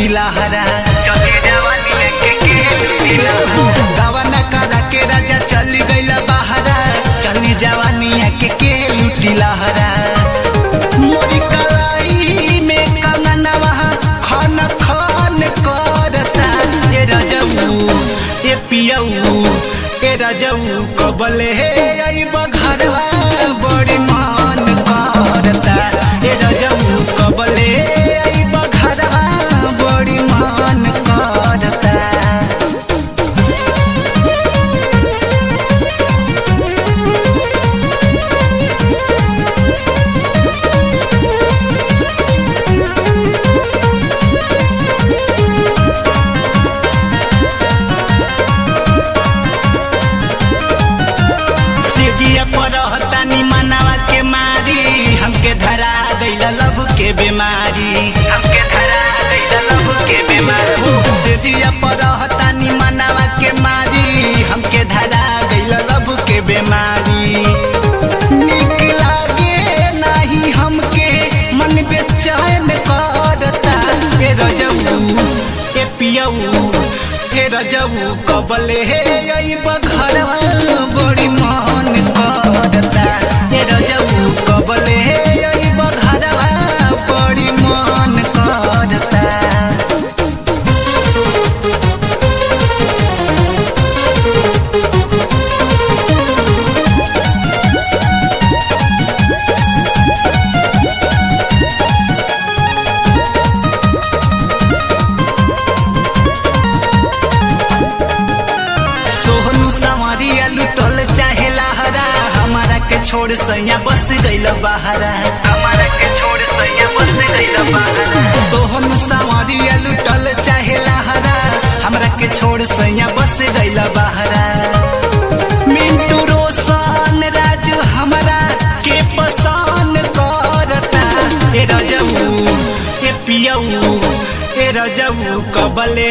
लूटी लहरा। चली जवानी के लूटी लहरा। गवना करा के राजा चली गइल बहरा, चली जवानी के लूटी लहरा। मोरी कलाई में कंगनवा खन खन करता, ए रजऊ ए पियऊ ए रजऊ कबले हे अइब घरवा बड़ी मन करता, ए रजऊ कबले अइब घरवा बड़ी मन करता। सेजिया पर रहतानी मनावा के मारी, हमके धरा गइल लव के बीमारी। हमके धरा गइल लव के बीमारी। सेजिया पर रहतानी मनावा के मारी, हमके धरा गइल लव के बीमारी। नीक लागे नाही हमके मन बेचैन करता, ए रजऊ ए पियऊ ए रजऊ कबले हे अइब घरवा बड़ी मन करता, ए रजऊ कबले हे अइब घरवा बड़ी मन करता। सोहनू संवरिया लुटल चाहे लहरा, हमारा के छोड़ सैया बस गइल बहरा। हमारा के छोड़ सैया बस गइल बहरा। सोहनू संवरिया लुटल चाहे लहरा, हमरा के छोड़ सैया बस गइल बहरा। मिंटू रोशन राजू हमरा के पसंद करता, ए रजऊ ए पियऊ ए रजऊ कबले